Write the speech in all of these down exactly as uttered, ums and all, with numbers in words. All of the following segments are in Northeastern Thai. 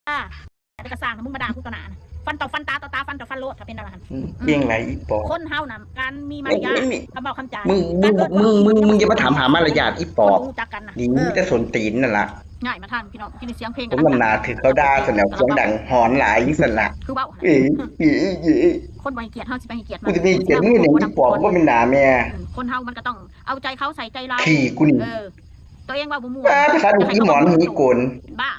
อ่าแต่กระสร้างนะ มึงมาด่ากูต่อหน้านะ ฟันต่อฟัน ตาต่อตา ฟันต่อฟันโลด ถ้าเป็นอะไรหั่น อืมเก่งหลายอีปอบ คนเฮานะ การมีมารยาท ไม่ไม่ คำเว้าคำจา มึงมึง การเอิ้น มึง อีหยัง มึงอย่ามาถามหามารยาทอีปอบ คนรู้จักกันนะ นี่ เออ มีแต่ส้นตีนนั่นล่ะ ง่ายมาทางพี่น้อง กินเสียงเพลง สมน้ำหน้าถือเขาด่าซะแล้ว เสียงดังหอนหลายซะละ คือเว้าหั่น เอ้ยเอ้ยเอ้ย คนบ่ให้เกียรติเฮาสิไปให้เกียรติ กูจะมีเกียรติมึงอย่างอีปอบ ว่าเป็นหน้าแม่ อืมคนเฮามันก็ต้องเอาใจเขาใส่ใจเรา ขี่กูนี่ เออ ตัวเองเว้าบ่ม่วน ป้าภาษาลูกอีหมอนหีโกน บ้า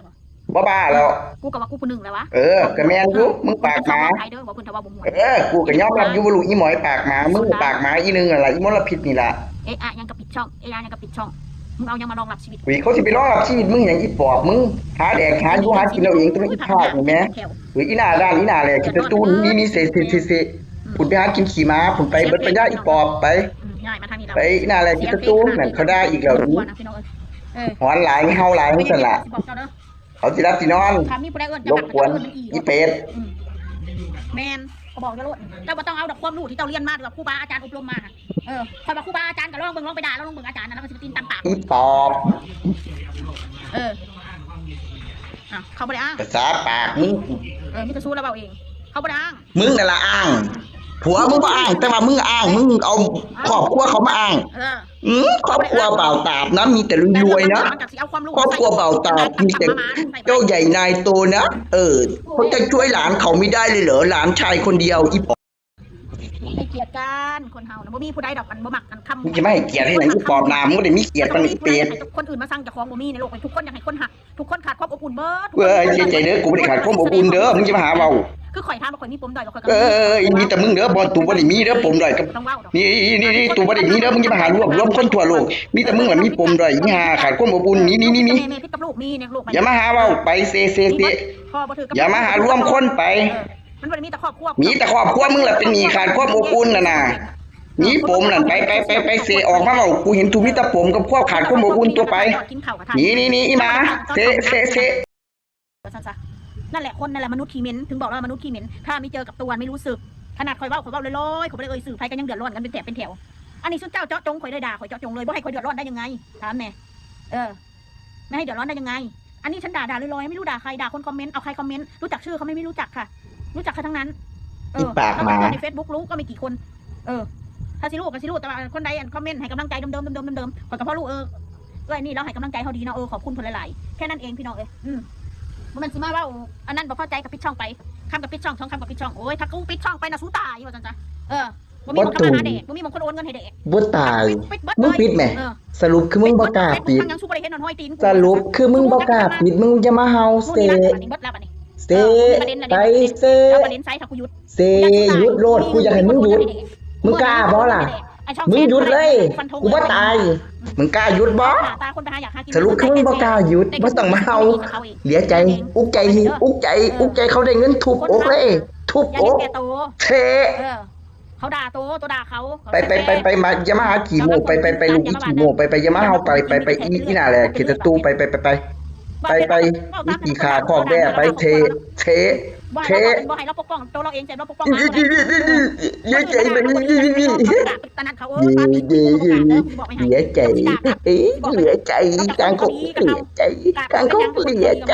บ่ บ้าบ้าแล้ว กูก็ว่ากูผู้หนึ่งแล้ววะ เออก็แม่นอยู่ มึงปากหมา ไทยเด้อ บอกเพิ่นถ้าว่าบ่ม่วน เออ กูก็ยอมรับอยู่ว่าลูกอีหมอยปากหมา มึงก็ปากหมาอีหนึ่งนั่นล่ะ อีมลพิษนี่ล่ะ เอะอะยังกระปิดช่อง เอะอะยังกระปิดช่อง มึงเอายังมารองรับชีวิต อุ้ยเขาสิไปรองรับชีวิตมึงอย่างอีปอบ มึงหาแดกหาอยู่หากินเอาเองตัวอีภาคนี่แม่ หรืออีหน้าด้านอีหน้าแหลกจะตูนนี่นี่เซเซเซเซคุณไปหากินขี่ม้าคุณไปเบิดปัญญาอีปอบไป อืมง่ายมาทางนี้แล้ว ไปอีหน้าแหลกจะตูนนั่นเขาได้อีกแล้ว กลัวนะพี่น้องเอ้ยเออ หอนหลายเฮาหลายมึงสั่นล่ะ สิบอกเจ้าเด้อ เขาสิรับสินอน ถ้ามีผู้ใดเอิ้น รบกวนอีเป็ด อืมแม่นเขาบอกเจ้าโลด เจ้าบ่ต้องเอาดอกความรู้ที่เจ้าเรียนมาหรือว่าครูบาอาจารย์อบรมมา เออคอยว่าครูบาอาจารย์ก็ลองเบิ่ง ลองไปด่าแล้วลองเบิ่งอาจารย์นะ แล้วก็สิไปตีนตำปาก อีปอบ เอออ่ะเขาบ่ได้อ้าง ภาษาปากมึง เออมีแต่สู้แล้วเว้าเอง เขาบ่ได้อ้าง มึงนั่นละอ้าง ผัวมึงบ่อ้าง แต่ว่ามึงอ้าง มึงเอาครอบครัวเขามาอ้าง เออ อืมครอบครัวบ่าวตาบนะ มีแต่รวยๆนะ มันก็สิเอาความรู้ ครอบครัวบ่าวตาบมีแต่เจ้าใหญ่นายโตนะ เออเขาจะช่วยหลานเขาไม่ได้เลยเหรอ หลานชายคนเดียวอีปอบ ให้เกียรติกันคนเฮานะบ่มีผู้ใดดอกกันบ่มักกันคำ มึงจะไม่ให้เกียรติให้หยังอีปอบหน้ามึงบ่ได้มีเกียรติปานนั้นอีเป็ด คนอื่นมาสั่งเจ้าของบ่มีในโลกนี้ ทุกคนอยากให้คนฮัก ทุกคนขาดความอบอุ่นเบิด เว้ยอย่าใจเด้อ กูบ่ได้ขาดความอบอุ่นเด้อ มึงจะมาหาเว้า คือข่อยถามว่าข่อยมีปมด้อย ข่อยก็ เออเออเอออีนี่แต่มึงเด้อ บ่ตูบ่ได้มีเด้อปมด้อยกับ ต้องเว้าดอก นี่นี่นี่นี่ตูบ่ได้มีเด้อ มึงจะมาหารวบรวมคนทั่วโลก มีแต่มึงแหละมีปมด้อย อีห่าขาดความอบอุ่น นี่นี่นี่นี่ แม่แม่พิษกับลูกมีเนี่ย โลกมัน อย่ามาหาเว้า ไปเซเซเซ พอบ่ถือกับ อย่ามาหารวมคนไป เออมันบ่ได้มีแต่ครอบครัว มีแต่ครอบครัวมึงแหละเป็นหนี้ขาดความอบอุ่นน่ะนะ มีปมนั่น ไปไปไปไปเซออกมาเว้า กูเห็นตูมีแต่ปมกับความขาดความอบอุ่นตัวไป กินข้าวกับ นี่นี่นี่อีหมาเซเซเซ นั่นแหละคนนั่นแหละมนุษย์ขี้เหม็น ถึงบอกว่ามนุษย์ขี้เหม็น ถ้าไม่เจอกับตัวไม่รู้สึก ขนาดข่อยเว้าข่อยเว้าลอยๆข่อยบ่ได้เอ่ยชื่อไผก็ยังเดือดร้อนกันเป็นแถบเป็นแถว อันนี้สุดเจ้าเจาะจงข่อยเลยด่าข่อยเจาะจงเลย บ่ให้ข่อยเดือดร้อนได้ยังไง ถามแน่ เออ ไม่ให้เดือดร้อนได้ยังไง อันนี้ฉันด่าด่าลอยๆไม่รู้ด่าใคร ด่าคนคอมเมนต์ เอาใครคอมเมนต์ รู้จักชื่อเขาไหม ไม่รู้จักค่ะ รู้จักใครทั้งนั้น เออ อีปากหมา แล้วก็ในเฟซบุ๊กรู้ก็ไม่กี่คน เออ ถ้าสิรู้ก็สิรู้ แต่ว่าคนใดอันคอมเมนต์ให้กำลังใจเดิมๆเดิมๆเดิมๆข่อยก็พอรู้ เออ เอ้ยนี่เราให้กำลังใจเขาดีเนาะ เออ ขอบคุณเพิ่นหลายๆ แค่นั้นเองพี่น้องเอ้ย อืม มันสิมาเว้าอันนั้นบ่พอใจกับปิดช่องไป คำกับปิดช่อง สองคำกับปิดช่อง โอ้ย ถ้ากูปิดช่องไปนะสู้ตายว่าซั่นจ้ะ เออ บ่มีหม่องทำมาหาแดก บ่มีหม่องคนโอนเงินให้แดก บ่ตาย ปิดเบิด มึง เลย ปิดแหม เออ สรุปคือมึงบ่กล้าปิด ทั้งยังสู้บ่ได้เห็นหน้าห้อยตีนกู สรุปคือมึงบ่กล้าปิด มึงจะมาเฮาเซ นู่นนี่นั่นบัดนี้เบิดแล้วบัดนี้ เซ เออมีประเด็นอะไร ไปเซ เอาประเด็นไซส์ค่ะกูหยุด เซ หยุดโลด กูอยากให้มึงหยุด มึงกล้าบ่ล่ะ ไอ้ช่อง มึงหยุดเลย ฟันธง กูบ่ตาย มึงกล้าหยุดบ่ ตาคนไปหาอยากหากิน สรุปคือมึงบ่กล้าหยุด บ่ต้องมาเฮา เหลียใจ อุกใจ อุกใจ อุกใจเขาได้เงินทุบอกเลย ทุบอก อย่าเห็นแก่โต เท เออ เขาด่าโต โตด่าเขา ไปไปไปไปมาอย่ามาหาขี้โม้ไปไปไปลูกอีขี้โม้ไปไปอย่ามาเฮาไปไปไปอีอีหน้าแหลกเขตศัตรูไปไปไปไปไปไปอีขี้ขาคอกแด้ไปเทเท บ่ เท ให้เราบ่ให้เราปกป้องตัวเราเอง แต่เราปกป้องหมาบ่ได้ เยอะใจมัน ตะนัดเขาเออ เยอะเยอะเยอะเยอะเสียใจเอ้ยเสียใจกลางเขาเสียใจกลางเขาเสียใจ